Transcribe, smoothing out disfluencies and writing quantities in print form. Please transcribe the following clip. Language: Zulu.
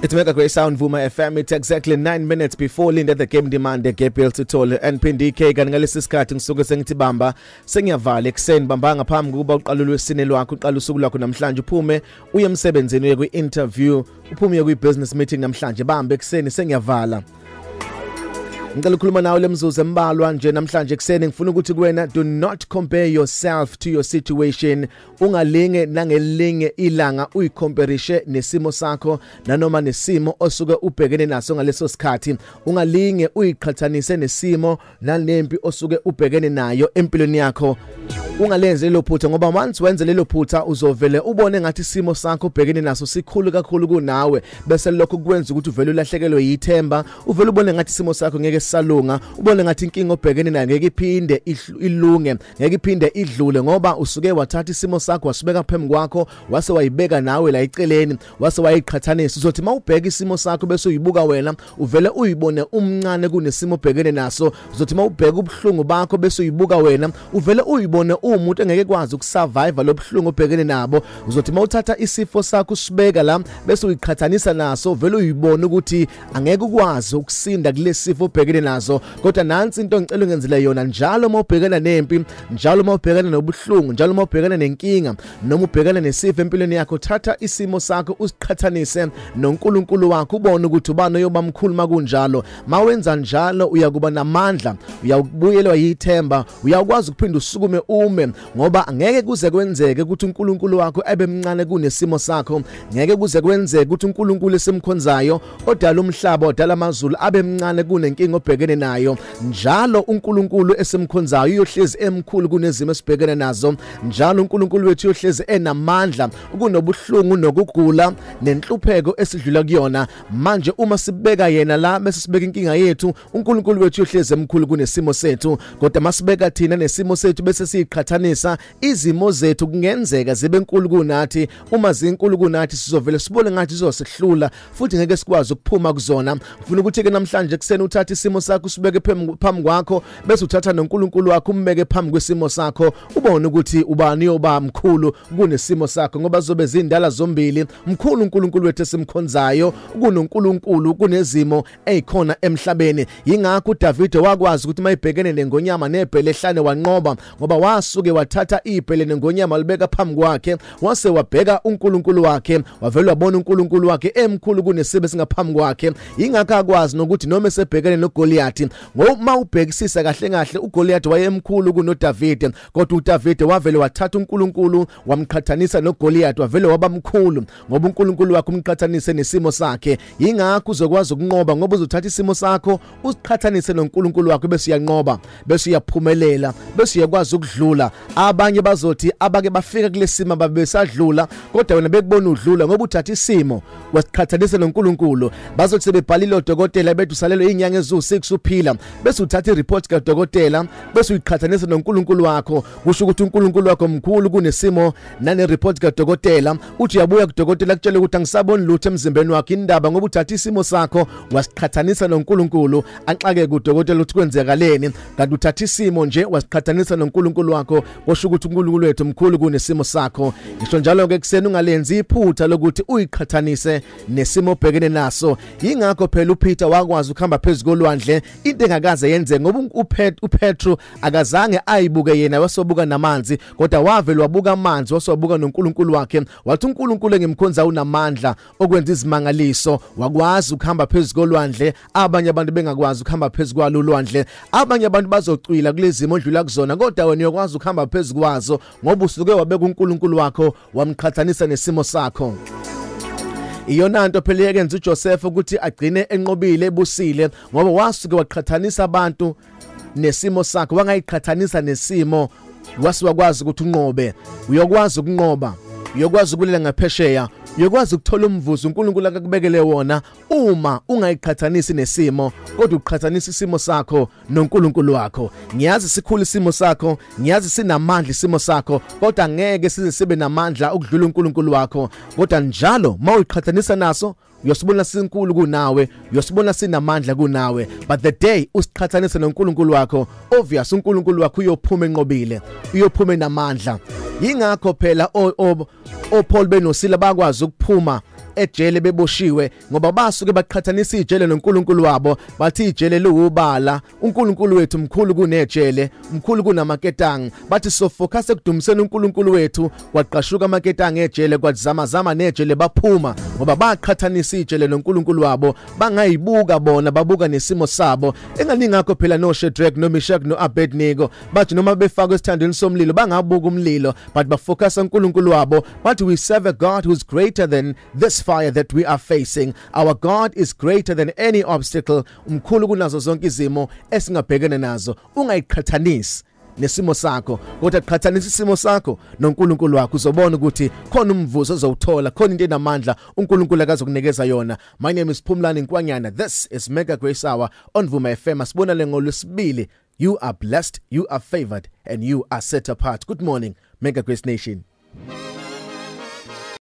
It's Mega Great Sound Vuma FM. It's exactly 9 minutes before Linda the Game Demand Gabriel Sithole and PNDK. Kanti ngalesi sikhathi ngisuke sengithi bamba sengiyavala ekuseni, bamba ngaphambi kokuba uqale ulwesine lwakho, uqale usuku lwakho namhlanje, uphume uye emsebenzini, uye kwi-interview, uphume uye kwi-business meeting namhlanje. Bamba ekuseni, sengiyavala. Ngicela ukukhuluma nawe lemzuzu embalwa nje namhlanje ekuseni. Ngifuna ukuthi kuwena, do not compare yourself to your situation. Ungalinge nangelinge ilanga uyicomparishe nesimo sakho nanoma nesimo osuke ubhekene naso ngaleso sikhathi. Ungalinge uyiqhathanise nesimo nalempi osuke ubhekene nayo empilweni yakho. Ungalenze lelo phutha, ngoba once wenze lelo phutha uzovele ubone ngathi isimo sakho ubhekene naso sikhulu kakhulu kunawe, bese lokho kwenza ukuthi uvele ulahlekelwe yithemba, uvele ubone ngathi isimo sakho ngeke sisalunga, ubone ngathi inkinga obhekene nayo ngeke iphinde ilunge, ngeke iphinde idlule, ngoba usuke wathatha isimo sakho wasibeka phambi kwakho, wase wayibeka nawe la eceleni, wase wayiqhathanisa. Uzothi mawubheka isimo sakho bese uyibuka wena, uvele uyibone umncane kunesimo obhekene naso. Uzothi mawubheka ubuhlungu bakho bese uyibuka wena, uvele uyibone umuntu engeke kwazi ukusurvive lobuhlungu obhekene nabo. Uzothi mawuthatha isifo sakho usibeka la bese uyiqhathanisa naso, vele uyibone ukuthi angeke ukwazi ukusinda kulesifo obhekene naso. Kodwa nansi into engicela ungenzele yona njalo mawubhekana nempi, njalo mawubhekana nobuhlungu, njalo mawubhekana nenkinga noma ubhekana nesifo empilweni yakho, thatha isimo sakho usiqhathanise noNkulunkulu wakho, ubone ukuthi ubani oyoba mkhulu makunjalo. Mawenza njalo uyakuba namandla, uyakubuyelwa yithemba, uyakwazi ukuphinda usukume ume, ngoba angeke kuze kwenzeke ukuthi uNkulunkulu wakho ebe mncane kunesimo sakho. Ngeke kuze kwenzeke ukuthi uNkulunkulu esimkhonzayo odala umhlaba odala amazulu abe mncane kunenkinga obhekene nayo. Njalo uNkulunkulu esimkhonzayo uyohlezi emkhulu kunezimo esibhekene nazo. Njalo uNkulunkulu wethu uyohlezi enamandla kunobuhlungu nokugula nenhlupheko esidlula kuyona. Manje uma sibeka yena la bese sibeka inkinga yethu, uNkulunkulu wethu uyohlezi emkhulu kunesimo sethu. Kodwa masibeka thina nesimo sethu bese siyiqhathanisa, izimo zethu kungenzeka zibe enkulu kunathi. Uma zinkulu kunathi sizovele sibone ngathi zizosihlula futhi ngeke sikwazi ukuphuma kuzona. Ngifuna ukuthi ke namhlanje kuseni uthathe isimo sakho usibeke phambi kwakho, bese uthatha noNkulunkulu wakho umbeke phambi kwesimo sakho, ubone ukuthi ubani yoba mkhulu kunesimo sakho, ngoba zobe zindala zombili. Mkhulu uNkulunkulu wethu esimkhonzayo kunoNkulunkulu kunezimo ezikhona emhlabeni. Yingakho uDavide wakwazi ukuthi mayibhekene nengonyama nebhele ehlane wanqoba, ngoba wasuke wathatha ibhele nengonyama libeka phambi kwakhe, wase wabheka uNkulunkulu wakhe, wavela wabona uNkulunkulu wakhe emkhulu kunesibe singaphambi kwakhe. Yingakho akwazi nokuthi noma esebhekene noGoliath, ngoba ubhekisisa kahle kahle uGoliath wayemkhulu kunoDavide, kodwa uDavide wavele wathatha uNkulunkulu wamqhathanisa noGoliath, wavele waba mkhulu ngoba uNkulunkulu wakhe umqhathanise nesimo sakhe. Yingakho uzokwazi ukunqoba, ngoba uzothatha isimo sakho usiqhathanise noNkulunkulu wakhe, bese uyanqoba, bese uyaphumelela, bese uyakwazi ukudlula. Abanye bazothi abake bafika kulesimo babesadlula, kodwa wena bekubona udlula ngoba uthatha isimo wasiqhathanisa noNkulunkulu. Bazothi sebebhalile odokotela bethi usalelwe inyanga eziwu6 uphila, bese uthatha ireport kadokotela bese uyiqhathanisa noNkulunkulu wakho, kusho ukuthi uNkulunkulu wakho mkhulu kunesimo nane report kadokotela. Uthi uyabuya kudokotela akutshele ukuthi angisaboni lutho emzimbeni wakho, indaba ngoba uthatha isimo sakho wasiqhathanisa noNkulunkulu. Axake kudokotela ukuthi kwenzekaleni, kanti uthatha isimo nje wasiqhathanisa noNkulunkulu wakho, kusho ukuthi uNkulunkulu wethu mkhulu kunesimo sakho. Ngisho njalo ke kuseni ungalenzi iphutha lokuthi uyiqhathanise nesimo obhekene naso. Yingakho phela uPeter wakwazi ukuhamba phezulu kolwandle, into engakaze yenzeke, ngoba uPetru akazange ayibuke yena, wasobuka namanzi, kodwa wavele wabuka amanzi wasobuka noNkulunkulu wakhe, wathi uNkulunkulu engimkhonza unamandla okwenza izimangaliso. Wakwazi ukuhamba phezulu kolwandle, abanye abantu bengakwazi ukuhamba phezulu kwalo ulwandle. Abanye abantu bazocwila kulezimo odlula kuzona, kodwa wena uyakwazi ukuhamba phezulu kwazo ngoba usuke wabeka uNkulunkulu wakho wamqhathanisa nesimo sakho. Iyona nto phela eyenza uJoseph ukuthi agcine enqobile ebusile, ngoba wasuke waqhathanisa abantu nesimo sakhe, wangayiqhathanisa nesimo, wase wakwazi ukuthi unqobe. Uyokwazi ukunqoba, uyokwazi ukulela ngaphesheya, uyokwazi ukuthola umvuzo uNkulunkulu akakubekele wona uma ungayiqhathanisi nesimo, kodwa uqhathanisa isimo sakho noNkulunkulu wakho. Ngiyazi sikhulu isimo sakho, ngiyazi sinamandla isimo sakho, kodwa ngeke size sibe namandla ukudlula uNkulunkulu wakho. Kodwa njalo mawuyiqhathanisa naso uyosibona sinkulu kunawe, uyosibona sinamandla kunawe. But the day usiqhathanise noNkulunkulu wakho, obvious uNkulunkulu wakho uyophuma enqobile, uyophuma enamandla. Yingakho phela oPaul benoSila bakwazi ukuphuma ejele beboshiwe, ngoba basuke baqhathanisa ijele noNkulunkulu wabo, bathi ijele liwubala, uNkulunkulu wethu mkhulu kunejele, mkhulu kunamaketanga. Bathi so focus ekudumiseni uNkulunkulu wethu. Kwaqashuka amaketanga ejele, kwazama nejele, baphuma ngoba baqhathanisa ijele noNkulunkulu wabo, bangayibuka bona, babuka nesimo sabo. Enganingakho phela no Shadrach no Meshach no Abednego bathi noma befakwe esithandweni somlilo bangabuka umlilo, but bafocus uNkulunkulu wabo, bathi we serve a God who's greater than this fire that we are facing. Our God is greater than any obstacle. Umkhulu kunazo zonke izimo esingabhekene nazo. Ungayiqhathanisi nesimo sakho, kodwa qhathanisa isimo sakho noNkulunkulu wakho, uzobona ukuthi khona umvuzo ozowuthola, khona into enamandla uNkulunkulu akazokunikeza yona. My name is Phumlani Nkwanyana. This is Mega Grace Hour on Vuma FM. Asibonane ngolwesibili. You are blessed, you are favored, and you are set apart. Good morning, Mega Grace Nation.